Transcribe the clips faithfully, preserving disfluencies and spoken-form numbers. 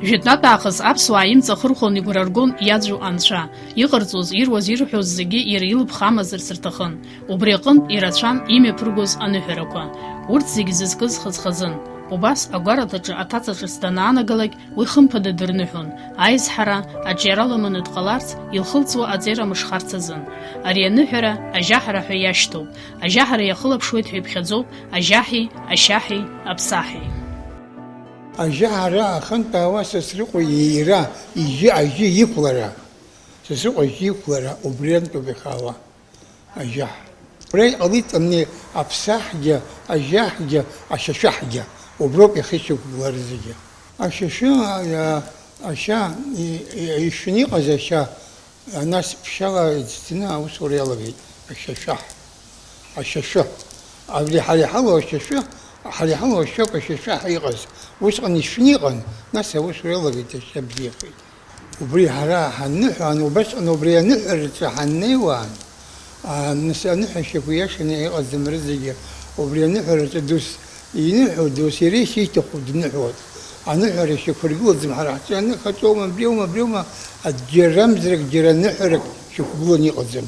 Жәытәнатә аахыс аԥсуаа имҵахырхәон, игәра ргон иаӡәу анцәа. Иҟарҵоз, ируаз, ирҳәоз зегьы иара илыԥха амазарц рҭахын. Убри аҟынтә ирацәан имҩаԥыргоз аныҳәарақәа. Урҭ зегь зызкыз хаз-хазын. Убас агәараҭаҿы аҭаца ҿыц данаанагалак, уи хымԥада дырныҳәон, аизҳара, аҿиара лыманы дҟаларц, илхылҵуа аҵеира мышхарц азын. Ари аныҳәара ажьаҳара ҳәа иашьҭоуп. Ажьаҳара иахылаԥшуеит ҳәа иԥхьаӡоуп ажьаҳи, ашьаҳи, аԥсаҳи. Ажьаҳара ахантәаауа Сасрыҟәа иира, ижьы ажьы иқәлара. Сасрыҟәа ажьы иқәлара убри антәоуп ихала. Ажьаҳ. Убра иҟалеит амни аԥсаҳгьы, ажьаҳгьы, ашьашәаҳгьы. Уброуп иахьышьақәгылара зегьы. Ашьашәы, а, ашьа, и, и, ишәны иҟаз ашьа, а, нас ԥшьшьала иӡҭны аусура иалагеит. Ашьашәаҳ. Ашьашәы. Абри ҳара иҳалоу ашьашәы, ҳара иҳалоу ашьоуп ашьашәаҳ иҟаз. Усҟан ишәны иҟан, нас аусура иалагеит, ашьа бзиахеит. Убри ҳара ҳанныҳәа, ан-, убасҟан убри аныҳәараҿы ҳаннеиуан, а, нас аныҳәашьақәа иашаны иҟаӡам рызегьы, убри аныҳәараҿы дус иныҳәо, дус иара ишиҭаху дныҳәоит. Аныҳәара шьақәыргылаӡам ҳара ҳҿы, аныҳәаҿоума, абриоума, абриоума, џьара мзарак, џьара ныҳәарак шьақәгыланы иҟаӡам.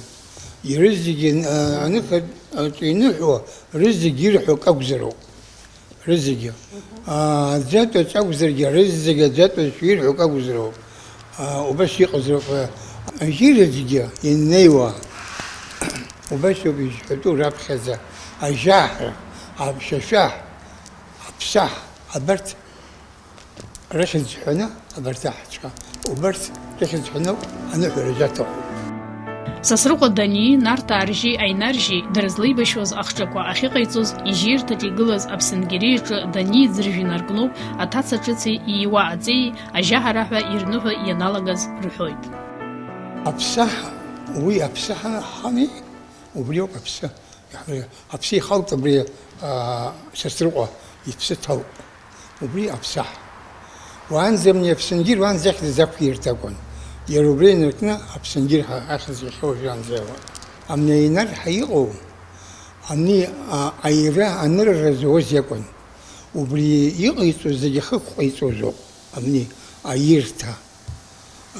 Ирызегьы, а, аныҳәаҿы иныҳәо, рызегьы ирҳәо акы акәзароуп. Рызегьы. Аа, аӡәатәаҿ акәзаргьы, рызегьы аӡәатәаҿ ирҳәо акы акәзароуп. Аа, убас иҟазароуп, аа, ажьираҿгьы иннеиуа. Убас ауп изҳәатәу раԥхьаӡа ажьаҳра, аԥшьашәаҳ, аԥсаҳ, абарҭ рыхьӡ ҳәаны, абарҭ аҳцәа, убарҭ рыхьӡ ҳәаны ауп аныҳәара заҭаху. Сасрыҟәа Дании, Нарҭаа ржьи Аинар ржьи дара злеибашьуаз ахҿақәа ахьыҟаиҵоз, ижьирҭаҿ игылаз аԥсынгьери иҿы Дании ӡыржә инаркноуп, аҭаца ҿыци ииуа аҵеи ажьаҳара ҳәа ирныҳәо ианалагаз рҳәоит. Аԥсаҳа, уи аԥсаҳа ҳами, убриоуп аԥсы. Аԥсы ихалт абри, аа, Сасрыҟәа иԥсы ҭалт. Убри аԥсаҳ. Уаанӡа амни аԥсынгьыр, уаанӡа ахьӡ зақәирҭ акәын. Иара убри инаркны аԥсынгьыр ҳәа ахьӡ иахьа уажәраанӡа иауан. Амни аинар ҳәа иҟоу, амни, а, аира анырра зауаз иакәын. Убри иҟаиҵоз зегьы ахықә ҟаиҵозоуп, амни аирҭа.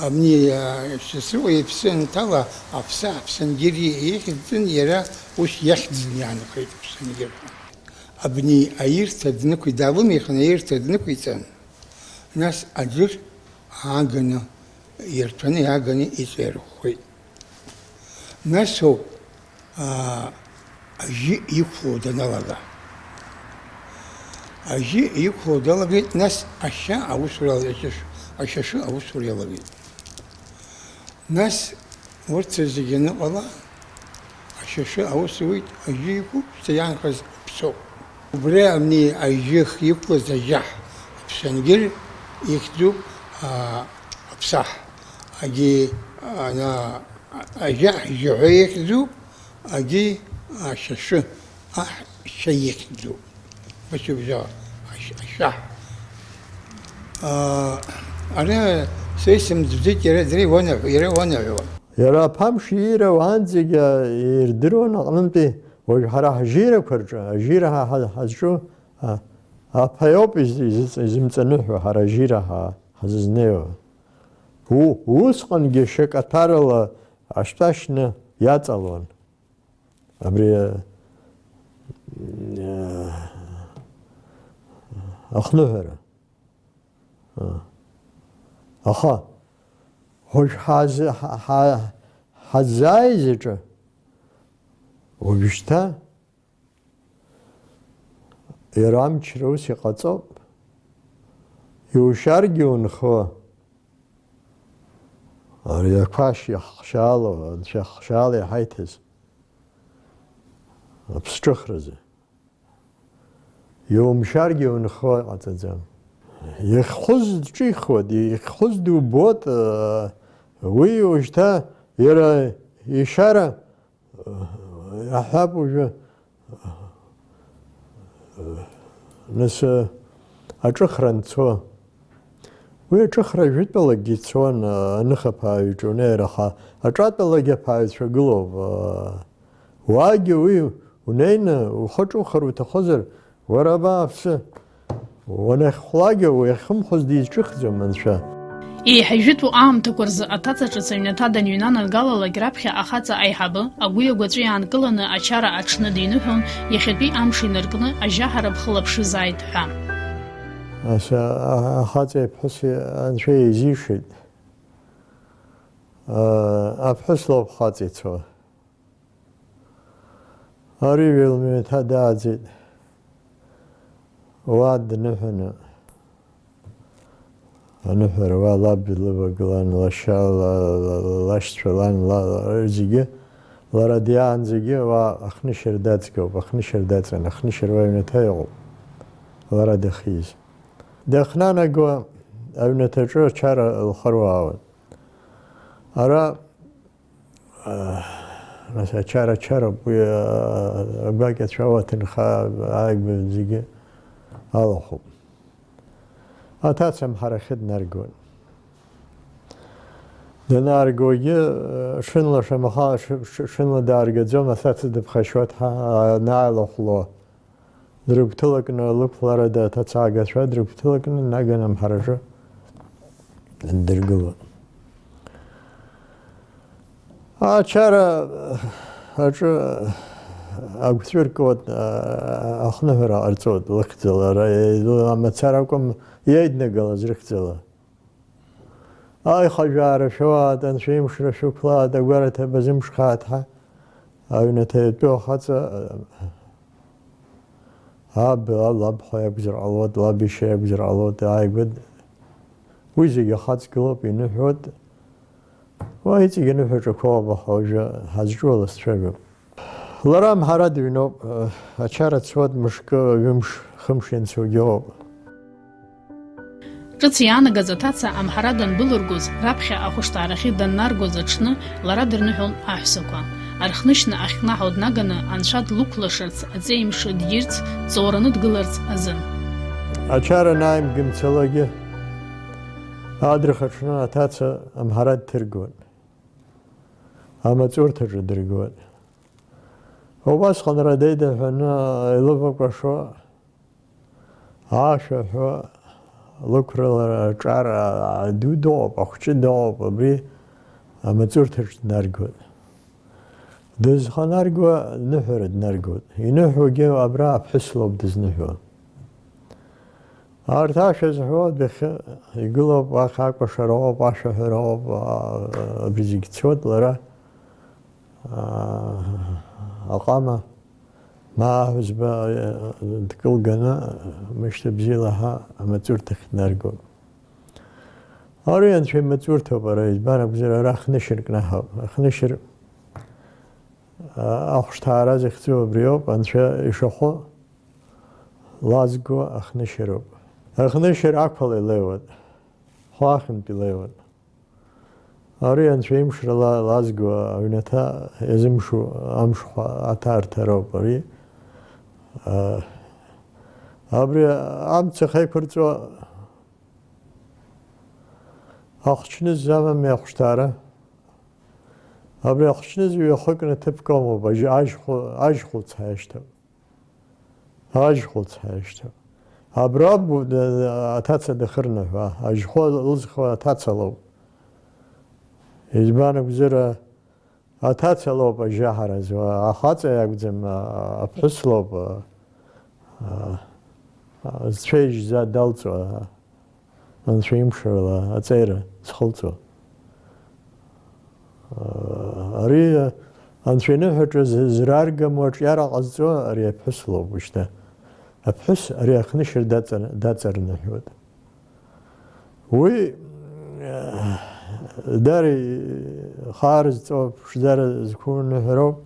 Абни, а, Сасрыҟәа иԥсы анҭала, аԥсаҳ Аԥсангьыр ихьӡын, иара ус иахьӡын иаанхеит Аԥсангьыр ҳәа. Абни аирҭа днықәи-, даалымихын аирҭа днықәиҵан, нас аӡәыр ааганы, ирҭәаны иааганы иҵаирӷәӷәеит. Нас ауп, аа, ажьы иқәло даналага. Ажьы иқәло далагеит, нас ашьа аусура иалгеит, ашьашәы, ашьашәы аусура иалагеит. Нас урҭ зегьы аныҟала, ашьашәы аус ауеит, ажьы иқәуп, шьҭа иаанхаз аԥсоуп. Убри амни ажьых иқәлаз ажьаҳ, аԥсангьыр ихьӡуп, аа, аԥсаҳ. Агьи, ана, ажьаҳ жьаҳәа ихьӡуп, агьи ашьашәы аҳ шьа ихьӡуп. Бачыбжьа ашь-, ашьаҳ. Аа, ара са исымӡәӡәеит, иара дара иуанаҳәо, иара иуанаҳәо. Иара аԥамш иира уаанӡагьы ирдыруан аҟнынтәи, уажә ҳара ҳжьирақәа рҿы, ажьира ҳа-, ҳа-, ҳазҿу, а, аԥа иоуп из-, изыҵ-, изымҵаныҳәо, ҳара ажьира ҳа-, ҳазызнеиуа. У-, усҟангьы шьакаҭәарала ашьтәа шьны иаҵалон. Абри, э, ахныҳәара. Аха, уажә ҳазы-, ҳа-, ҳа-, ҳаззааиз аҿы, уажәшьҭа иара амчра ус иҟаҵоуп, иушьаргьы унхо, ари ақәашь иаҳхшьаало, анцәа иаҳхшьаала иҳаиҭаз аԥсҿыхразы. Иумшәаргьы унхо ҟаҵаӡам. Ихәыз дҿихуеит, ихәыз дубоит, уи уажәшьҭа иара ишьара, аҳәап уажәы, нас, аҿыхра анцо. Уи аҿыхра жәытәалагьы ицон, аныхаԥааҩ иҿы унеир, аха аҿатәалагьы аԥааҩцәа гылоуп. Уаагьы уи унеины ухы ҿухыр уҭахызар, уара абааԥсы, Уанахьхәлакгьы уи ахьхымхәыз дизҿыхӡом анцәа. Еиҳа ижәытәу аамҭақәа рзы аҭаца ҿыц аҩнаҭа даныҩнанагалалак раԥхьа ахаҵа аиҳабы агәи агәаҵәеи аанкыланы ачара аҽны диныҳәон, иахьатәи амш инаркны ажьаҳара бхылаԥшызааит ҳәа. Ас-, а-, ахаҵеи аԥҳәыси анцәа еизишеит. А-, аԥҳәыс лоуп хаҵа ицо. Ари ҩылмҩаҭа дааӡеит. Уа дныҳәаны. Аныҳәара уа лаб илывагылан, лашьа, ла-, ла-, ла-, лашьцәа, лан, ла-, ла-, зегьы, лара диаанӡагьы уа ахнышьыр даҵгоуп, ахнышьыр даҵан, ахнышьыр уа аҩнаҭа иҟоуп, лара дахьиз. Дахьнанаго аҩнаҭаҿы ачара лхыруаауан. Ара, а, нас ачара чароуп, уи, а, агәакьацәа, ауа, аҭынха, ааигәа зегьы алахәуп. Аҭаца амҳарахьы днаргон. Данааргогьы, а, шынла шамаха, ш-, ш-, шынла дааргаӡом, аҭаца дыԥхашьоит ҳа, анааилахәло. Дрыгәҭылакны, лықәларада аҭацаагацәа дрыгәҭылакны, наган амҳараҿы ддыргылон. Ачара аҿы агәҵәыркуан, ахныҳәара ҟарҵон лыхьӡала, ара, амацара акәым иеиднагалаз рыхьӡала. Аихажәаара шәоуааит, анцәа имшра шәықәлааит, агәараҭа базымԥшхааит ҳәа, аҩнаҭа иатәу ахаҵа, аб, лабхәа иакәзар ҟалоит, лаб иашьа иакәзар ҟалоит, ааигәа д-, уи зегьы ахаҵгылоуп, иныҳәоит. Уа иҵегь аныҳәаҿақәоуп, аха уажәы ҳазҿу аласцәажәап. Лара амҳара дыҩноуп, ачара цуеит мышкы, ҩымш, хымш ианцогьы ыҟоуп. Ҿыц иаанагаз аҭаца амҳара данбылыргоз, раԥхьа ахәышҭаарахьы даннаргоз аҽны лара дырныҳәон аҳәсақәа. Архнышьна ахькнаҳау днаганы анцәа длықәлашарц аҵеимш дирц, ҵоураны дгыларц азын. Ачара анааимгымцалакгьы, адырхаҽны аҭаца амҳара дҭыргон. Амаҵурҭаҿы дыргон. Убасҟан радеида ҳәаны илывакәашо, ашәа ҳәо, лықәрала аҿар аду дыҟоуп, ахәҷы дыҟоуп, абри амаҵурҭаҿ днаргон. Дызханаргуа ныҳәара днаргоит. Иныҳәогьы абра аԥҳәыс лоуп дызныҳәо. Арҭ ашәа зҳәо адәахьы игылоуп, уахь акәашара ыҟоуп, ашәаҳәара ыҟоуп, а-, абри зегь цоит лара, а-, аҟама, ма аҳәызба, а-, дкылганы, мышьҭа бзиала ҳәа амаҵурҭахь днаргон. Ари анцәа имаҵурҭоуп, ара, избан акәзар, ара ахнышьыр кнаҳауп. Ахнышьыр, а-, ахәшҭаара захьӡу абриоуп, анцәа ишахәы лазго ахнышьароуп. Ахнышьар ақәала илеиуан, хәаахьынтә илеиуан. Ари анцәа имшра ла-, лазго аҩнаҭа иазымшу амшхәа аҭарҭароуп ари. А, абри амца ахьеиқәырҵо ахәчныз амами ахәшҭаара. Абри ахәчныз ҩахыкны ҭыԥк амоуп, ажь-, ажьхәы-, ажьхәыц ҳәа иашьҭоуп. Ажьхәыц ҳәа иашьҭоуп. Абра бу-, д-, аҭаца дахырныҳәа, ажьхәа лызхуа аҭаца лоуп. Избан акәзар, аҭаца лоуп ажьаҳара зуа, ахаҵа иакәӡам, а-, аԥҳәыс лоуп, а-, а-, а-, зцәа ижьӡа далҵуа. Анцәа имшала аҵеира зхылҵуа. Ари Анцәа иныҳәаҿа з-, зраргам уаҿиара ҟазҵо ари аԥҳәыс лоуп уажәшьҭа. Аԥҳәыс ари ахнышьыр даҵа-, даҵарныҳәоит. Уи, даара ихаар зҵо, ԥшӡара зқәу ныҳәароуп.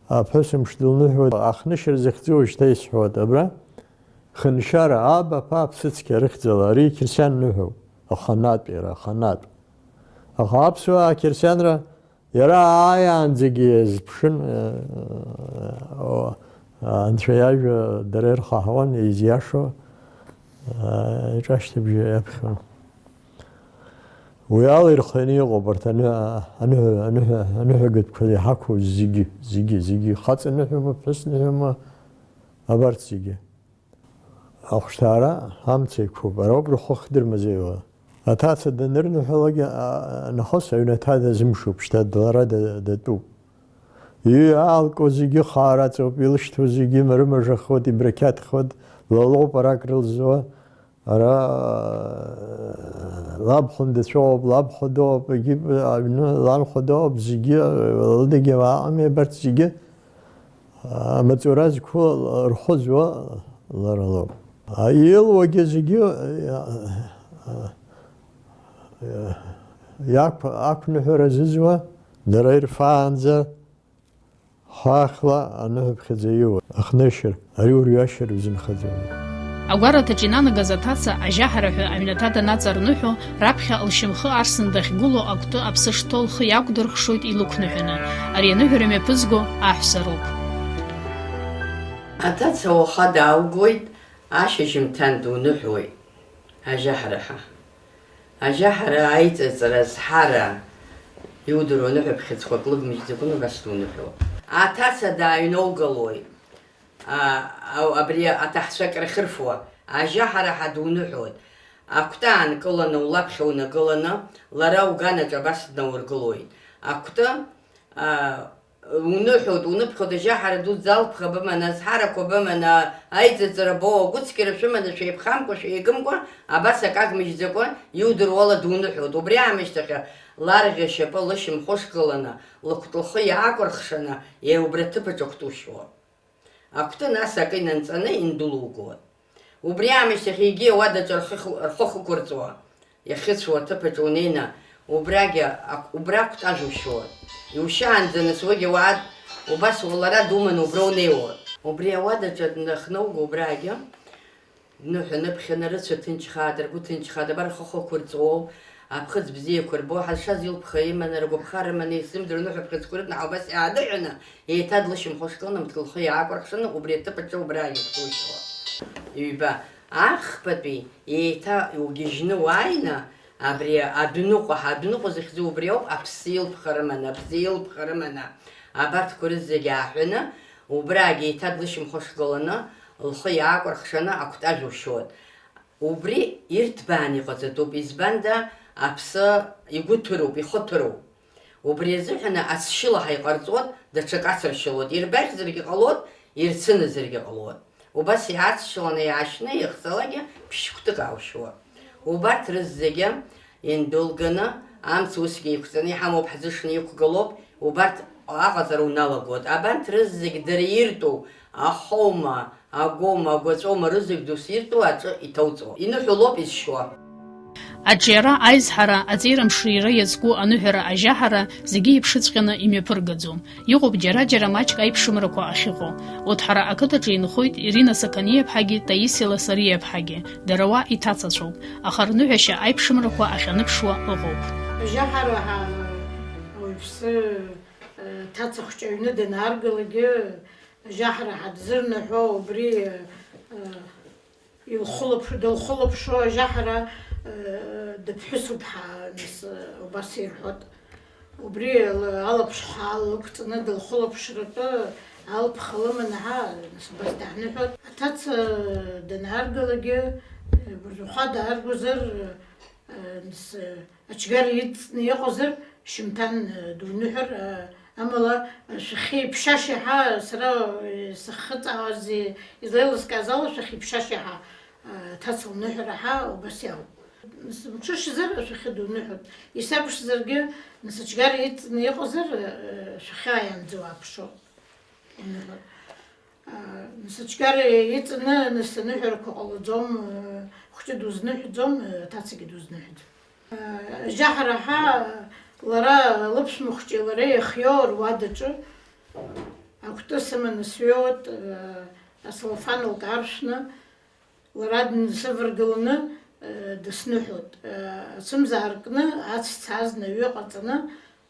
Аԥҳәыс мыш дылныҳәоит, ахнышьыр захьӡу уажәшьҭа исҳәоит, абра. Хыншьара, аб аԥа аԥсыцқьа рыхьӡала, ари қьырсиан ныҳәоуп, аханатә иара, аханатә. Аха аԥсуаа ақьырсианра иара ааиаанӡагьы иазԥшын, э, о, Анцәа иажәа дара ирхаҳауан, изиашо, э, иҿашьҭыбжьы иаԥхьон. Уи ала ирхианы иҟоуп арҭ аныҳәа-, аныҳәа-, аныҳәа-, аныҳәагатәқәа иҳақәу зегьы, зегьы, зегьы, хаҵа ныҳәоума, ԥҳәыс ныҳәоума, абарҭ зегьы. Ахәшҭаара амца иқәуп, ара ауп рхәы хдырмазеиуа. Аҭаца данырныҳәалак, а, нахыс аҩнаҭа дазымшуп, шьҭа лара да-, датәуп. Иҩы аалкуа зегьы хаара аҵоуп, илышьҭоу зегьы марымажахоит, ибрақьаҭхоит, лалоуп арак рылзуа. Ара, а, лабхәын дацәоуп, лабхәа доуп, егьи аҩны ланхәа доуп, зегьы, а, лыдагьы уаҟами абарҭ зегьы. Амаҵура зқәу рхәы зуа лара лоуп. Илуагьы зегьы иақә-, ақәныҳәара зызуа, дара ирфаанӡа, хаахла аныҳәаԥхьаӡа иуа, ахнышьыр, ари урҩашьар узынхаӡом. Агәараҭаҿ инанагаз аҭаца ажьаҳара ҳәа аҩнаҭа данаҵарныҳәо, раԥхьа лшьамхы арсны дахьгылоу акәты аԥсы шҭоу лхы иақәдырхшоит илықәныҳәаны, ари аныҳәара мҩаԥызго аҳәса роуп. Аҭаца уаха дааугоит, ашьыжьымҭан дуныҳәоит, ажьаҳара ҳәа. Ажьаҳара аиҵаҵара зҳара иудыруа аныҳәаԥхьыӡқәак лыгмыжьӡакәаны убас дуныҳәоит. Аҭаца дааҩноугалоит. А, а, абри аҭаҳцәа крахьырфуа, ажьаҳара ҳәа дуныҳәоит. Акәты аанкыланы, улаԥхьа унагыланы, лара уганаҿ абас днаургылоит. Акәты, а, уныҳәоит, уныԥхьоит, ажьаҳара дуӡӡа алԥха быманы, азҳарақәа быманы, аиҵаҵара боу, агәыцқьара шәыманы, шәеиԥхамкәа, шәеигымкәа, абас акы агмыжьӡакәа, иудыруала дуныҳәоит. Убри аамышьҭахь ларӷьа шьапы лышьамхы ышгыланы, лыкәты лхы иаакәырхшаны, иара убри аҭыԥаҿ акәты ушьуа. Акәты нас акы инанҵаны индәылугон. Убри аамышьҭахь егьи ауадаҿы рхы хы-, рхы хықәырҵуа, иахьыцәоу аҭыԥаҿы унеины, убрагьы ак-, убра акәтаӷь ушьуан. Иушьаанӡа нас уигьы уаад, убас лара думаны убра унеиуан. Убри ауадаҿы днахнауго убрагьы, дныҳәа-ныԥхьаны, рыцәа ҭынчхааит, ргәы ҭынчхааит, абар рхы хықәырҵуоу, аԥхыӡ бзиақәа рбо, ҳазшаз илԥха иманы, ргәаԥха рыманы, исымдыруа ныҳәа ԥхыӡқәа рытнаҳа убас иаадыҳәаны, еиҭа длышьамхышгыланы, мыҭк лхы иаакәырхшаны, убри аҭыԥ аҿы убра иқәтәоушьауа. Ҩба, ахԥатәи еиҭа иугьежьны уааины, абри адәныҟәа, ҳа адәныҟәа захьӡу убри ауп, аԥсы илԥха рыманы, абза илԥха рыманы, абарҭқәа рызегьы ааҳәаны, убрагьы еиҭа длышьамхышгыланы, лхы иаакәырхшаны акәтаӷь ушьуан. Убри ирҭбааны иҟаҵатәуп, избанда, аԥсы игәы ҭыруп, ихы ҭыруп. Убри азыҳәаны ацшьылаҳа иҟарҵоит, даҽак ацыршьалоит, ирбаӷьзаргьы ҟалоит, ирцынызаргьы ҟалоит. Убас иаацшьыланы иаашьны иахьцалакгьы ԥшь-кәтык аушьуа. Убарҭ рызегьы индәылганы, амц усгьы еиқәҵаны иҳамоуп, ҳзышны иқәгылоуп, убарҭ аҟаҵара уналагоит. Абарҭ рызегь дара иртәу, ахоума, агәоума, агәаҵәоума, рызегь дус иртәу аҿы иҭауҵо. Иныҳәалоуп изшьуа. Аҿиара, аизҳара, аҵеира мшира иазку аныҳәара, ажьаҳара зегьы иԥшыҵәҟьаны имҩаԥыргаӡом. Иҟоуп џьара-џьара маҷк аиԥшымрақәа ахьыҟоу. Урҭ ҳара ақыҭаҿы инхоит Ирина Сақаниаԥҳагьы Таисиа Ласариаԥҳагьы, дара уа иҭацацәоуп, аха рныҳәашьа аиԥшымрақәа ахьаныԥшуа ыҟоуп. Ажьаҳара ҳа-, ауаҩԥсы, э, ҭаца хәҷы аҩны данааргалакгьы, ажьаҳара ҳадзырныҳәо убри, э, Илхылаԥ-, дылхылаԥшуа ажьаҳара, э, дыԥҳәысуп ҳәа, нас, э, убас ирҳәоит. Убри ала-, алаԥшҳәа лықәҵаны дылхылаԥшратәы алԥха лыманы ҳәа, нас, убас дааныҳәоит. Аҭаца данааргалакгьы, э, быржәхәа дааргозар, э, нас, э, Ачгара иҵны иҟазар, шьымҭан, э, дуныҳәар, э, амала, э, шәахьеиԥшьаша иаҳа сара, э, сахьхыҵаауаз, э, излеилыскааз ала, шәахьеиԥшьаша иаҳа, э, ҭаца лныҳәара ҳәа убас иауп. Нас, мҽышазар, шәахьы дуныҳәоит. Исабшазаргьы, нас, ачгара иҵны иҟазар, э, шәахьы ааиаанӡа уааԥшуа. Уныҳәар. Нас ачгара иҵаны, нас аныҳәарақәа ҟалаӡом, хәҷы дузныҳәаӡом, ҭацагьы дузныҳәаӡом. Ажьаҳара ҳәа лара лыԥшәма хәҷи лареи иахьиоу руадаҿы акәты сыманы сҩоуеит, ацеллофан лкаршәны. Лара днасываргыланы, э, дысныҳәоит. Э, ацәымза аркны, ацәца азна аҩы ҟаҵаны,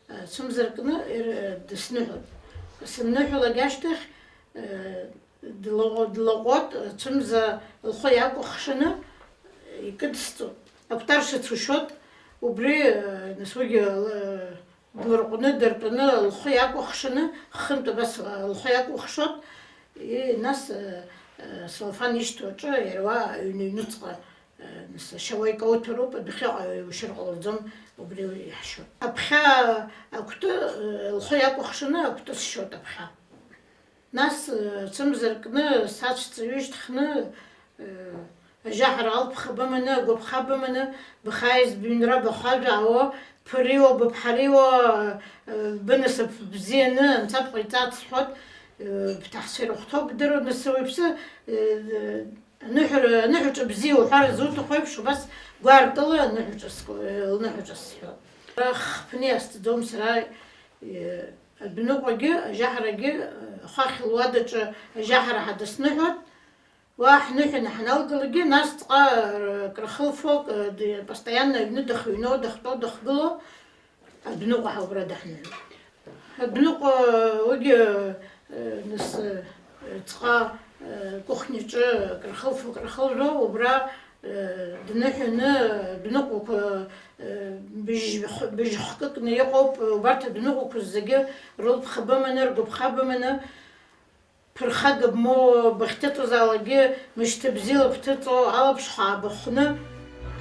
э, ацәымза аркны, ир-, э, дысныҳәоит. Сынныҳәалак ашьҭахь, э, длаҟәы-, длаҟәуеит, ацәымза лхы иакәыхшаны, э, икыдысҵоит. Акәтар шацәушьуеит, убри, э, нас уигьы, э, Дларҟәны, дартәаны, лхы иакәыхшаны, хынтә абас, лхы иакәыхшоит, и, нас, э, Салфан ишьҭоу аҿы иара уа аҩны, аҩныҵҟа, нас ашьауа икауҭәароуп, адәахьыҟа иушьыр ҟалаӡом, убри иаҳшьоит. Аԥхьа акәты лхы иакәыхшаны акәты сшьоит аԥхьа. Нас цымза ркны сацәҵа ҩышьҭхны, ажьаҳара алԥха быманы, агәаԥха быманы, бхааиз быҩнра бахәажәаауа, бԥыриуа, быԥҳариуа, бынасыԥ бзианы анцәа бҟаиҵац сҳәоит, бҭаҳцәа ирыхәҭоу бдыруа, нас уаҩԥсы, аныҳәара, аныҳәаҿа бзиа уҳәар зуҭаху еиԥш, убас гәаартыла аныҳәаҿа ск-, лныҳәаҿа сҳәоит. Хԥны иасҭаӡом сара, адәныҟәагьы, ажьаҳарагьы, ахәахь луадаҿы ажьаҳара ҳадысныҳәоит. Уа ҳныҳәаны ҳаналгалакгьы, нас ҵҟа, э, крахылфо, э, ди-, постоянно аҩны дахыҩноу, дахьтәоу, дахьгылоу, адәныҟәа ҳаура даҳныҳәоит. Адәныҟәа уигьы, э, нас, э, ҵҟа, э, кухняҿы крахылфо, крахылжәо, убра, э, дныҳәаны, адәныҟәақәа, э, быжь-, быжь хкыкны иҟоуп, убарҭ адәныҟәақәа зегьы рылԥха быманы, ргәаԥха быманы, ԥырхага бмоуа бахьҭыҵуазаалакгьы, мышьҭа бзиала бҭыҵуа, алаԥш ҳаабахәны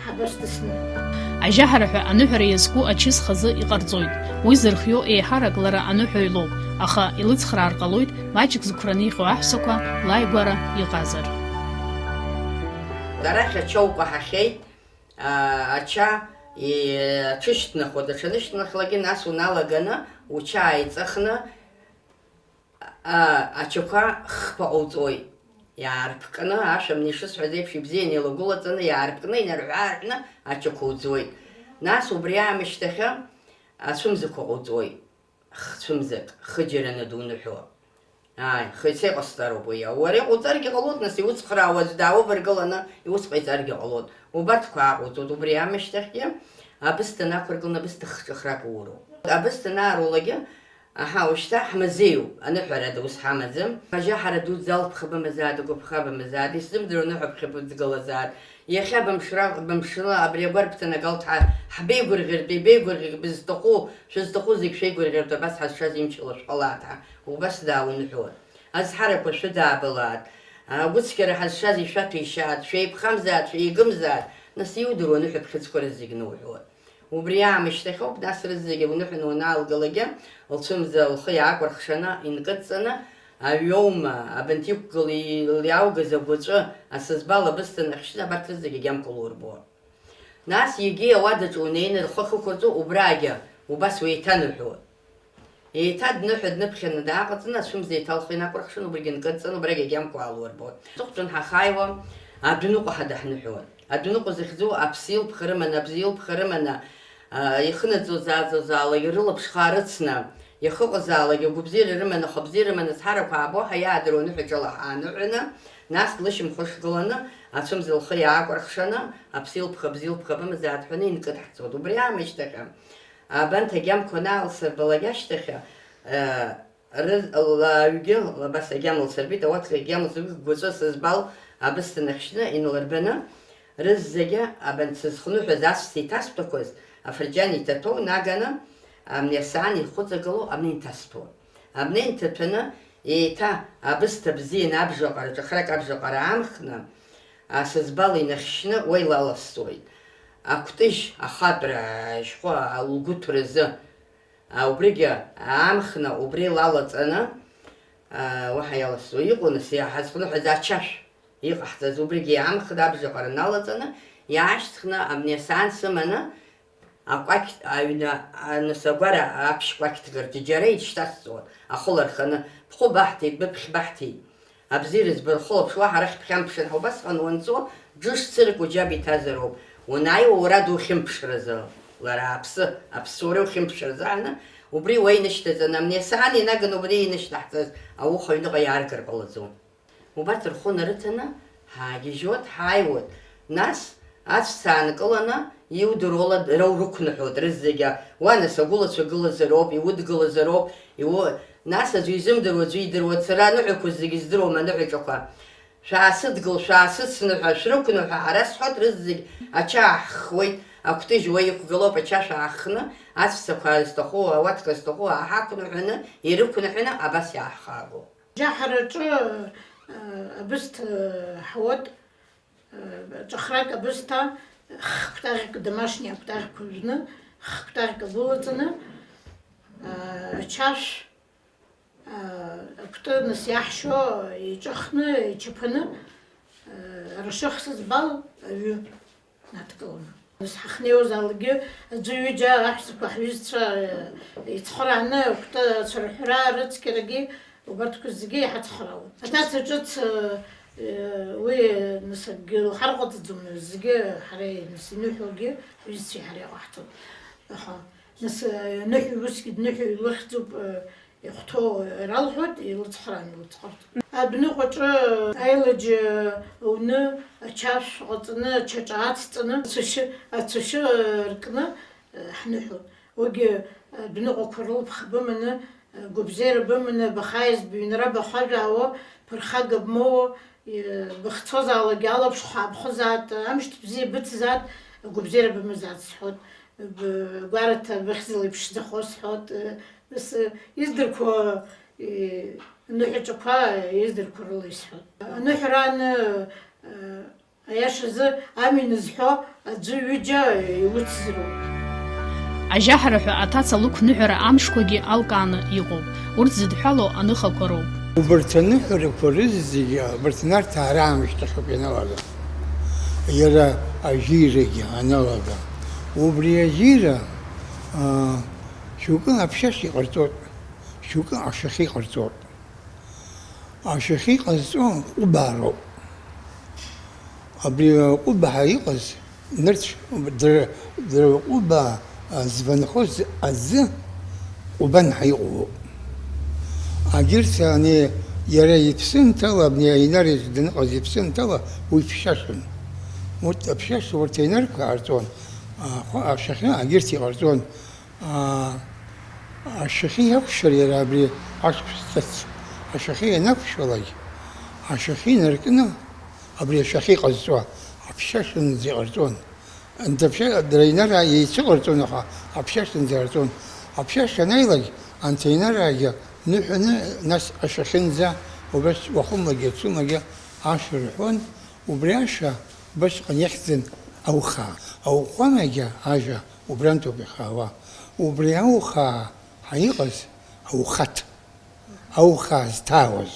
ҳабас дысныҳәоит. Ажьаҳара ҳәа аныҳәара иазку ачыс хазы иҟарҵоит. Уи зырхиоу еиҳарак лара аныҳәаҩ лоуп, аха илыцхраар ҟалоит маҷк зықәраны иҟоу аҳәсақәа лааигәара иҟазар. Арахь ача укәаҳахьеит, а, ача, и-, аҽышьҭнахуа, даҽа нышьҭнахлагьы нас уналаганы уча ааиҵахны, А, ачақәа хԥа ҟауҵоит. Иаарԥҟны, ашәа мни шысҳәаз еиԥш, ибзианы илагәылаҵаны, иаарԥҟны, инарҳәы-аарҳәны ачақәа уӡуеит. Нас убри аамышьҭахьы ацәымзақәа ҟауҵоит. Хцәымзак, хыџьараны дуныҳәо. Ааи, хы-, сеиҟасҵароуп уи. Уара иҟауҵаргьы ҟалоит, нас иуцхраауа аӡә даавыргыланы иус ҟаиҵаргьы ҟалоит. Убарҭқәа ааҟауҵоит. Убри аамышьҭахьгьы абысҭа нақәыргыланы абысҭа хҿыхрак ууроуп. Абысҭа анаарулагьы Аҳа, ушьҭа ҳмазеиуп, аныҳәарада ус ҳамаӡам. Ажьа ҳара дуӡӡа алԥха бымазааит, агәаԥха бымазааит, исзымдыруа аныҳәаԥхьа быдгылазааит. Иахьа бымшра-, бымшла абри агәарԥ ҭанагалт ҳа, ҳбеигәырӷьартә, ибеигәырӷьартә, бызҭаху, шәызҭаху зегь шәеигәырӷьартә, абас ҳазшаз имчала шәҟалааит ҳәа, убас даауныҳәоит. Азҳарақәа шәыдаабалааит, агәыцқьара ҳазшаз ишәаҭәеишьааит, шәеиԥхамзааит, шәеигымзааит, нас иудыруа аныҳәаԥхьыӡқәа рызегь ноуҳәоит. Убри аамышьҭахьоуп, нас рызегьы уныҳәаны уанаалгалакгьы, лцәымза лхы иаакәырхшаны, инкыдҵаны, аҩоума, абанҭ иқәгылеи илиааугаз агәаҵәы, асызбал абысҭа нахьшьны, абарҭ рызегьы агьамқәа лурбо. Нас егьи ауадаҿы унеины лхы ахықәырҵо, убрагьы убас уеиҭаныҳәоит. Еиҭа дныҳәа дныԥхьаны дааҟаҵаны, ацәымза еиҭа лхы инакәырхшан, убригьы нкыдҵан, убрагь агьамқәа аалурбоит. Аҵыхәтәан ҳахааиуа, адәныҟәа ҳадаҳныҳәоит. Адәныҟәа захьӡу аԥсы илԥха рыманы, абза илԥха рыманы, а, ихынаҵозааӡозаалак рылаԥш хаа рыцны, иахьыҟазаалак агәабзиара рыманы, ахәабзиара рыманы, азҳарақәа аабо ҳәа иаадыруа аныҳәаҿала ҳааныҳәаны, нас лышьамхы шгыланы, ацәымза лхы иаакәырхшаны, аԥсы илԥха, абза илԥха бымазааит ҳәаны инкыдҳҵоит. Убри аамышьҭахьы, Абанҭ агьамқәа анаалсырбалак ашьҭахь, э, ры-, лаҩгьы, абас агьама лсырбеит, ауаҭра агьама лсырбеит, гәаҵәа сызбал абысҭа нахьшьны, инлырбаны, рызегьы абанҭ сызхныҳәаз аҵәца иҭасҭәақәаз афырџьан иҭаҭәо наганы, амни асаан ихәыҵагылоу амни инҭасҭәон. Амни инҭаҭәаны, еиҭа абысҭа бзианы абжаҟара, ҿахрак абжаҟара аамхны, асызбал инахьшьны уа илаласҵоит. Акәтыжь ахатәра ашьхәа лгәыҭразы, а, убригьы аамхны, убри лалаҵаны, а, уаҳа иаласҵо иҟоу, нас, иаҳазхныҳәаз ачашә иҟаҳҵаз, убригьы иаамхны, абжаҟара налаҵаны, иаашьҭхны, амни асаан сыманы, акәакь, аҩны, а, нас, агәара аԥшь кәакьҭк рҿы џьара ишьҭасҵон, ахы ларханы, бхәы баҳҭеит, быԥхь баҳҭеит. Абзиара збо, рхылаԥш, уаҳа арахь бхьамԥшын ҳәа убасҟан уанцо, џыш цырк уџьаб иҭазароуп. Уанааиуа уара духьымԥшразы, лара аԥсы, аԥсуара ухьымԥшразы ааны, убри уа инышьҭаҵаны, амни асаан инаганы убри инышьҭаҳҵаз ауха аҩныҟа иааргар ҟалаӡом. Убарҭ рхәы нарыҭаны, ҳаагьежьуеит, ҳааиуеит. Нас, аҵәца аанкыланы, иудыруала дара урықәныҳәоит, рызегьы. Уа, нас, агәылацәа гылазароуп, иудгылазароуп, иу-, нас аӡәы изымдыруа, аӡәы идыруа, сара аныҳәақәа зегьы здыруам, аныҳәаҿақәа. Шәаасыдгыл, шәаасыцныҳәа, шәрықәныҳәа, ҳара сҳәоит, рызегь ача аҳхуеит, акәтыжь уа иқәгылоуп, ачашә ааххны, аҵәцақәа зҭаху, ауатка зҭаху ааҳақәныҳәаны, ирықәныҳәаны, абас иааҳхаагоуп. Џьаҳараҿы, Абысҭа ҳауат, ҿахрак абысҭа, хкәтаӷьк, домашни акәтаӷьқәа жәны, хкәтаӷьк агәылаҵаны, ачашә, акәты нас иаҳшьо иҿыхны, ичаԥаны, ара шыхсыз бал аҩы надкыланы. Нас ҳахнеиуазаалакгьы аӡәы-ҩыџьа аҳәсақәа ҳҩызцәа, э, ицхырааны, акәты ацәырҳәра, рыцқьарагьы, убарҭқәа зегьы иҳацхраауан. Аҭаца ҿыц, э, э, уи, нас, акгьы лҳарҟаҵаӡом, зегьы ҳара, нас, иныҳәогьы ҳҩызцәеи ҳареи иҟаҳҵон. Аҳа. Нас, э, ныҳәа усгьы дныҳәа илыхьӡуп, э, Ихәҭоу ралҳәоит, илыцхраан, илыцхырҵ. Адәныҟәаҿы аилаџь уны, ачашә ҟаҵаны, ачаҿа ацҵаны, ацәашьы, ацәашьы ркны, ҳныҳәон. Уигьы адәныҟәақәа рылԥха быманы, гәабзиара быманы, бахаиз быҩнра бахажәаауа, ԥырхага бмоуа, быхцозаалакгьы алаԥшхә аабхозаат, амшьҭ бзиа быцзаат, гәабзиара бымазаат сҳәот, бгәараҭа быхьӡала иԥшӡахо сҳәот, Нас, э, издырқәо, э, аныҳәаҿақәа, э, издырқәо рыла исҳәон. Аныҳәара аны, э, аиашазы амҩа назҳәо аӡәы ҩыџьа, э, иуцзароуп. Ажьаҳара ҳәа аҭаца лықәныҳәара амшқәагьы алкааны иҟоуп. Урҭ зыдҳәалоу аныхақәа роуп. Убарҭ аныҳәарақәа рызегьы, абарҭ Нарҭаа раамышьҭахь ауп ианалага. Иара ажьирагьы аналага. Убри ажьира, аа, Шьоукы аԥшьашьа иҟарҵоит, шьоукы ашьахьы иҟарҵоит. Ашьахьы иҟазҵо ҟәыбаа роуп. Абри ҟәыбаа иҟаз, нырцә дара, дара ҟәыбаа званхоз аӡы ҟәыбанҳа иҟоуп. Агьырҭ ани иара иԥсымҭала, абни аинар даныҟаз иԥсымҭала уи ԥшьашәын. Урҭ аԥшьашәа урҭ аинарқәа иҟарҵон, ахәы ашьахьы агьырҭ иҟарҵон. Аа, ашьахьы иақәшәар иара абри ашықәс ҿыц, ашьахьы ианақәшәалак, ашьахьы инаркны, абри ашьахьы иҟазҵо аԥшьашәанӡа иҟарҵон. Анҭ аԥшьа-, дара инараа еицыҟарҵон, аха аԥшьашәанӡа иҟарҵон. Аԥшьашә анааилак, анҭ аинараагьы ныҳәаны, нас ашьахьынӡа убас уахымлагьы ацәымлагьы ашәа рҳәон, убри ашәа убасҟан иахьӡын аухаа. Ауҟәамагьы ажәа Убрантәоуп ихаауа. Убри аухаа ҳаиҟаз аухаҭ. Аухаа зҭаауаз.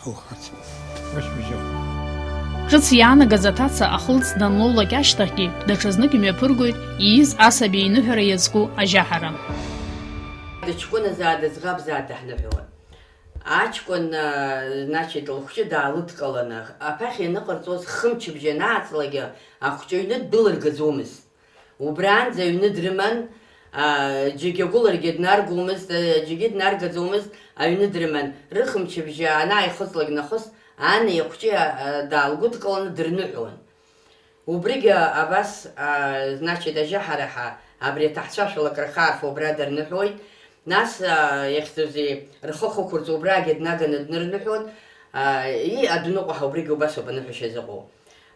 Аухаҭ. Ус бжьоуп. Ҿыц иаанагаз аҭаца ахылҵ данлоулак ашьҭахьгьы, даҽазнык имҩаԥыргоит ииз асаби иныҳәара иазку ажьаҳара. Дыҷкәыназаат, ӡӷабзаат даҳныҳәауан. Аҷкәын, а, значит, лыхәҷы даалыдкыланы, аԥахьа ианыҟарҵоз хымчыбжьа анааҵлакгьы ахәҷы аҩны ддәылыргаӡомызт. Убраанӡа аҩны дрыман, аа, џьаргьы агәыларагьы днаргомызт, џьаргьы днаргаӡомызт, аҩны дрыман. Рыхымчыбжьа анааихыҵлак нахыс, ани ахәҷы, аа, даалгәыдкыланы дырныҳәон. Убригьы абас, аа, значит, ажьаҳараҳа абри аҭаҳцәашәалак рхаарфа убра дырныҳәоит. Нас, аа, иахьӡузеи, рхы хықәырҵо убрагьы днаганы днырныҳәон, аа, и, адәныҟәаҳа убригьы убасоуп аныҳәашьа зыҟоу.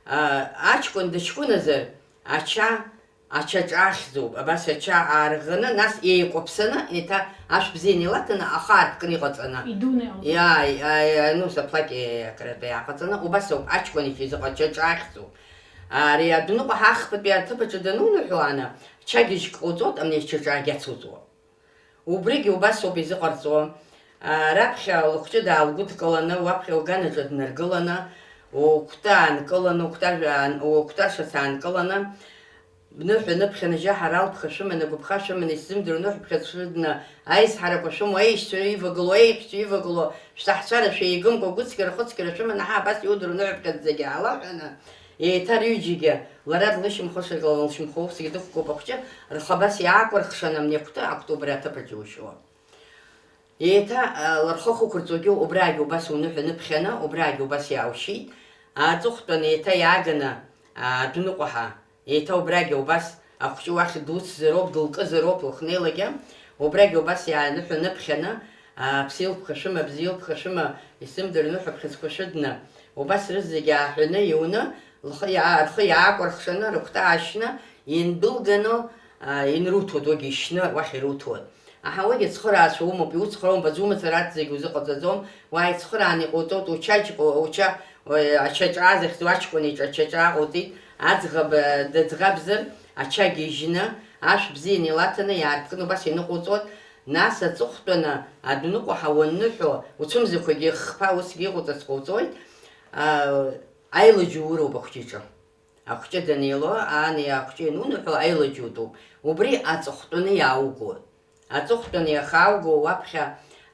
Аа, аҷкәын дыҷкәыназар, ача, Ача ҿахьӡуп, абас ача аарӷаны, нас еикәаԥсаны, еиҭа ашә бзианы илаҭаны, ахы аарԥкны иҟаҵаны. Идуны иҟаҵаны. Иа-, иа-, иа-, ну, заплаки акрыта иааҟаҵаны, убас ауп, аҷкәын иҿы изыҟоу ача ҿахьӡуп. Ари адәныҟәа ҳахԥатәи аҭыԥ аҿы дануныҳәо ана, чагьежьк ҟауҵоит, амни ача ҿаагьы ацуҵуа. Убригьы убас ауп изыҟарҵо. А, раԥхьа лыхәҷы даалгәыдкыланы, уаԥхьа лганаҿы днаргыланы, укәты аанкыланы, укәты ашәа аан-, укәты ашаца аанкыланы, Бныҳәа ныԥхьаны, жьаҳара алԥха шәыманы, агәыԥха шәыманы, исзымдыруа ныҳәаԥхьаӡа шәыдны, аизҳарақәа шәымоу, аишьцәа ивагылоу, аеҳәшьцәа ивагылоу, шәҭаҳцәара шәеигымкәа, гәыцқьара-хәыцқьара шәыманы, ҳа абас иудыруа ныҳәаԥхьаӡа зегьы аалаҳәаны, еиҭа рҩыџьегьы, лара длышьамхошәа, лшьамхы усгьы дықәкуп ахәҷы, рхы абас иаакәырхшаны, амни акәты, акәты убри аҭыԥ аҿы иушьуа. Еиҭа, а, лырхы хықәырҵогьы убрагьы убас уныҳәа ныԥхьаны, убрагьы убас иааушьит. Аҵыхәтәан еиҭа иааганы, а, адәныҟәаҳа, еиҭа убрагьы убас ахәҷы уахь дуцзароуп, дылкызароуп, лыхнеилагьы. Убрагьы убас иааныҳәа ныԥхьаны, а, ԥсеилԥха шәыма, бзиалԥха шәыма, исзымдыр ныҳәаԥхьыӡқәа шәыдны, убас рызегьы ааҳәаны иуны, лхы иаа-, рхы иаакәырхшаны, рыгәҭа аашьны, индәылганы, а, инруҭоит, уигьы ишьны уахь ируҭоит. Аҳауагьы ацхыраацәа умоуп, иуцхраумбац, умацара аҭ зегь узыҟаҵаӡом, уааицхырааны иҟауҵоит, учаџь-, уча-, ачаҿаа захьӡу аҷкәын иҿы ачаҿаа ҟауҵеит, аӡӷаб, э, дыӡӷабзар, ача гьежьны, ашә бзианы илаҭаны, иаарԥкны убас иныҟауҵоит, нас аҵыхәтәаны адәныҟәа ҳауанныҳәо, уцәымзақәагьы хԥа усгьы иҟауҵарц ҟауҵоит, а, аилаџь ууроуп ахәҷы иҿы. Ахәҷы данеило, ани ахәҷы иануныҳәо аилаџь утәуп. Убри аҵыхәтәаны иааугоит. Аҵыхәтәаны иахьаауго уаԥхьа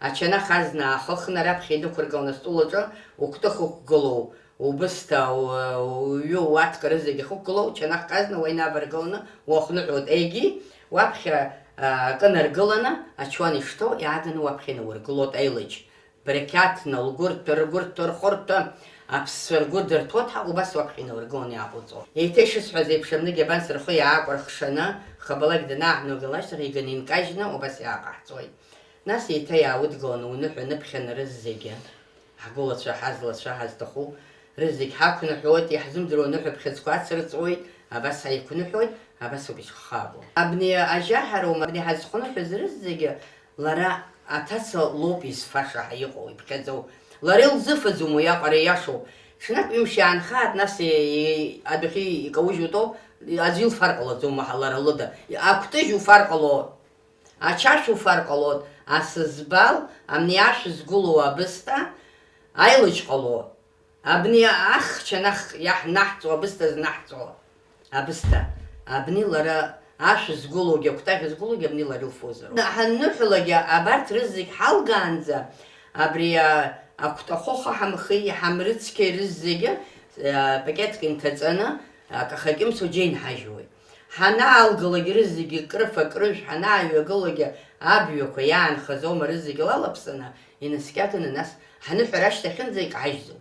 ачанах азна аахыхны раԥхьа инықәыргыланы астол аҿы укәтыхь ықәгылоу, убысҭа, у-, уҩы, уаҭка рызегь ахьықәгылоу, чанахк азна уа инаваргыланы уахныҳәоит. Егьи уаԥхьа, а, акы наргыланы, ачуан ишҭоу иааганы уаԥхьа инаургылоит аилаџь. Брекьаҭна, лгәырҭәа, ргәырҭәа, рхәырҭәа, аԥсцәа ргәы дырҭәоит ҳәа убас уаԥхьа инаургыланы иааҟауҵо. Еиҭа ишысҳәаз еиԥш, абнагь абанс рхы иаакәырхшаны, хабалак данааҳнагылак ашьҭахь иганы инкажьны убас иааҟаҳҵоит. Нас еиҭа иааудгыланы уныҳәа ныԥхьаны рызегьы, ҳгәылацәа, ҳазлацәа, ҳазҭаху рызегь ҳақәныҳәоит, иаҳзымдыруа аныҳәа бӷьыцқәа ацырҵуеит, абас ҳаиқәныҳәоит, абас ауп ишхабо. Абни ажьаҳароума, абни ҳазхәныҳәыз рызегьы Лара аҭаца лоуп изфаша ҳәа иҟоу, иԥхьаӡоу. Лара илзыфаӡом уи аҟара ииашоу. Ҽнак ҩымш иаанхааит, нас и-, и-, адәахьы икаужьу утәоуп, аӡәы илфар ҟалаӡом уаҳа лара лыда. Акәтыжь уфар ҟало, ачашә уфар ҟало, асызбал, амни ашә згәылоу абысҭа, аилаџь ҟало. Абни ахча нах иаҳнаҳҵо, абысҭа знаҳҵо абысҭа. Абни лара ашә згәылоугьы, акәтаӷь згәылоугьы абни лара илфозароуп. Ҳанныҳәалакгьы абарҭ рызегь ҳалгаанӡа, абри, а, акәтахәыха ҳамхи, ҳамрыцқьеи рызегьы, а, пакетк инҭаҵаны, акаха кьымсо џьа инҳажьуеит. Ҳанаалгалак рызегьы крыфа-крыжә ҳанааҩагылогьы абҩақәа иаанхаз оума рызегьы лалаԥсаны, инаскьаганы нас ҳаныҳәара ашьҭахьынӡа икаҳажьӡом.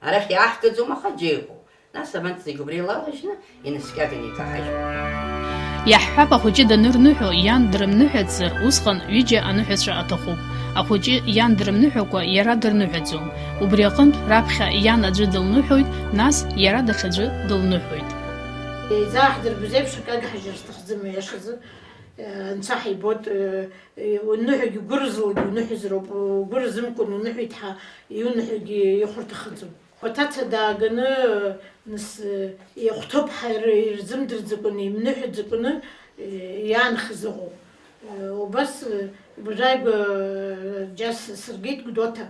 Арахь иааҳгаӡом, аха џьа иҟоуп. Нас абанҭ зегь убра илалажьны инаскьаганы икаҳажьуеит. Иаҳҳәап, ахәыҷы данырныҳәо, иан дрымныҳәацзар, усҟан ҩыџьа аныҳәацәа аҭахуп. Ахәыҷы иан дрымныҳәакәа, иара дырныҳәаӡом. Убри аҟынтә, раԥхьа иан аӡәы дылныҳәоит, нас иара даҽаӡәы дылныҳәоит. Изааҳдырбоз еиԥш, акагь ҳажьыр сҭахӡам, иашазы, э, анцәа ҳибоит, э, э, уныҳәагь угәы рзылгь уныҳәазароуп, угәы рзымкәан уныҳәеит ҳәа иуныҳәогьы ихәарҭахаӡом. Аҭаца дааганы, нас, ихәҭоуп ҳәа ир-, ирзымдырӡакәаны, имныҳәаӡакәаны, иаанхаз ыҟоуп. Убас, бжаигәа, џьа сыргеит Гәдоуҭа,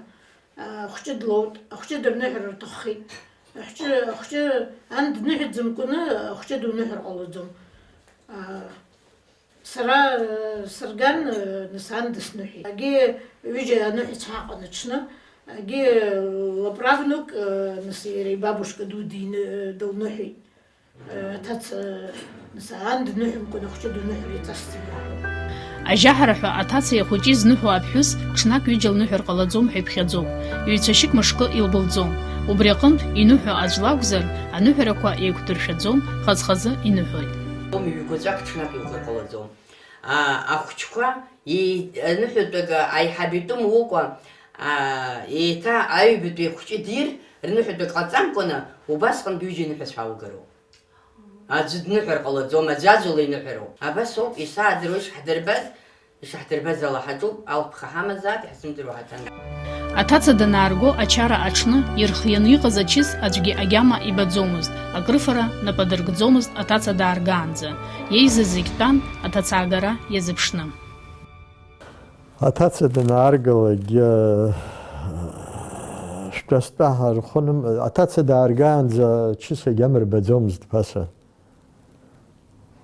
ахәҷы длоут, ахәҷы дырныҳәар рҭаххеит. Ахәҷы, ахәҷы ан дныҳәаӡамкәаны, ахәҷы дуныҳәар ҟалаӡом. Сара, э, сырган, э, нас ан дысныҳәеит. Агьи ҩыџьа аныҳәацәа ҳаҟан аҽны, агьи, э, лыправнук, э, нас иара ибабушка ду дины-, э, дылныҳәеит. Э, аҭаца, э, нас ан дныҳәамкәан ахәҷы дуныҳәар иҵасӡам рҳәо. Ажьаҳара ҳәа аҭацеи ахәыҷи зныҳәо аԥҳәыс ҽнак ҩыџьа лныҳәар ҟалаӡом ҳәа иԥхьаӡоуп. Ҩ-цәашьык мышкы илбылӡом. Убри аҟынтә иныҳәо аӡә лакәзар, аныҳәарақәа еиқәдыршәаӡом, хаз-хазы иныҳәоит. Ҩ-гәаҵәак ҽнак иухар ҟалаӡом. А, ахәҷқәа еи-, аныҳәатәага аиҳаб итәы мукәа, а, еиҭа аҩбатәи ахәҷы дир, рныҳәатәак ҟаҵамкәаны, убасҟан ҩыџьа аныҳәацәа аугароуп. Аӡәы дныҳәар ҟалаӡом, аӡәаӡәала иныҳәароуп. Абас ауп, исаадыруа ишҳдырбаз, ишаҳдырбаз ала ҳаҿуп, алԥха ҳамазаат, иаҳзымдыруа ҳаҭан. Аҭаца данаарго ачара аҽны, ирхианы иҟаз ачыс аӡәгьы агьама ибаӡомызт, акрыфара нап адыркӡомызт аҭаца дааргаанӡа. Иеизаз зегь тәан аҭацаагара иазыԥшны. Аҭаца данааргалак, э, шәтәа-стәа ҳархәыным-, аҭаца дааргаанӡа чыс агьама рбаӡомызт ԥаса.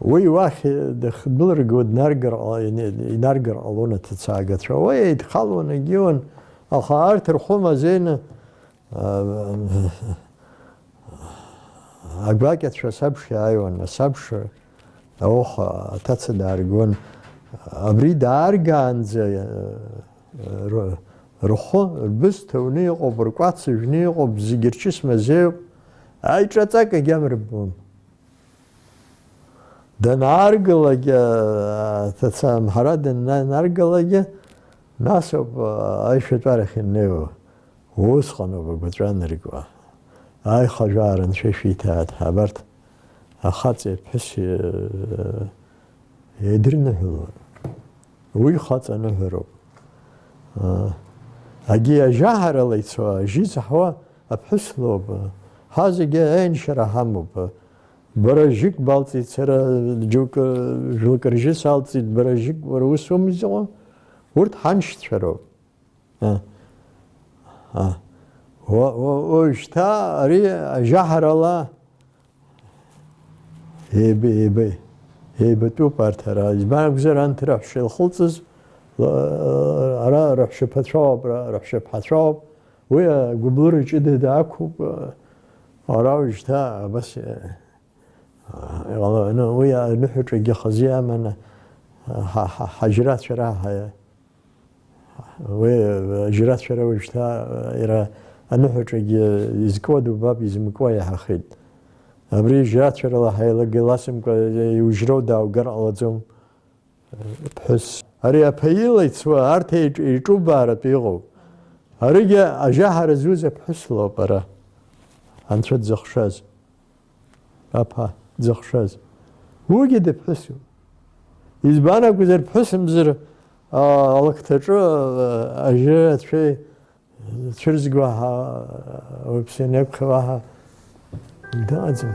Уи уахь дахьдәылырго днаргар ҟа-, ин-, инаргар ҟалон аҭацаагацәа. Уи еидхалон, егьиуан, аха арҭ рхәы мазеины, а, агәакьацәа асабша иааиуан, асабша ауха аҭаца дааргон. Абри дааргаанӡа, а, ры-, рхәы, рбысҭа уны иҟоуп, ркәац ыжәны иҟоуп, зегь рчыс мазеиуп, аиҿаҵак агьама рбон. Данааргалак, аҭацамҳара даннаргалак, нас ауп аишәатәарахь иннеиуа. Усҟан ауп агәаҵәа аныркуа. Аихажәаара анцәа ишәиҭааит, абарҭ ахаҵеи аԥҳәыси еидырныҳәалон. Уи хаҵа аныҳәароуп. Агьи ажьаҳарала ицо, ажьы заҳуа аԥҳәыс лоуп. Ҳа зегьы аиншьара ҳамоуп. Бара жьык балҵит, сара џьоукы жәлакы ржьы салҵит, бара жьык, бара ус умыӡакәа, урҭ ҳаншьцәа роуп. Уажәшьҭа ари ажьаҳарала еибатәуп арҭ ара. Избан акәзар, анҭ раҳәшьа илхылҵыз, ара раҳәшьаԥацәоуп, раҳәшьаԥҳацәоуп. Уи агәыблыра ҷыда даақәуп. Ара уажәшьҭа абас иҟаланы, уи аныҳәаҿагьы хазы иаманы, ҳаџьрацәа раҳаиа. Уи аџьрацәа уажәшьҭа иара аныҳәаҿагьы изкуа дубап, изымкуа иаҳахеит. Абри жьрацәарала ҳаилага ласымкәа иужьроу дааугар ҟалаӡом. Ԥҳәыс. Ари аԥа ила ицуа арҭ еиҿ-, еиҿубааратә иҟоуп. Аригьы ажьаҳара зуз аԥҳәыс лоуп ара. Анцәа дзыхшаз. Аԥа дзыхшаз. Уигьы дыԥҳәысуп. Избан акәзар, ԥҳәысымзар, а, алакҭаҿы, а, ажьы ацәеи цәырзго ҳа, уаҩԥсы ианеиқәхьоу аҳа дыҟаӡам.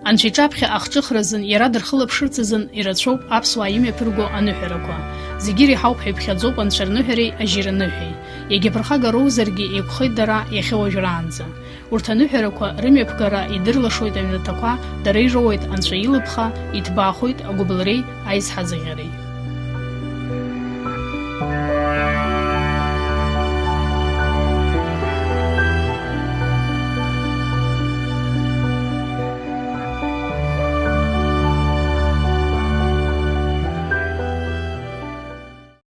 Анцәа иҿаԥхьа ахҿыхразын, иара дырхылаԥшырц азын ирацәоуп аԥсуаа имҩаԥырго аныҳәарақәа. Зегьы иреиҳауп ҳәа иԥхьаӡоуп анцәа рныҳәареи ажьира ныҳәеи. Иагьа ԥырхага роузаргьы, еиқәхеит дара иахьа уажәраанӡа. Урҭ аныҳәарақәа рымҩаԥгара идырлашоит аҩнаҭақәа, дара ироуеит анцәа илыԥха, иҭбаахоит агәыбылреи аизҳазыӷьареи.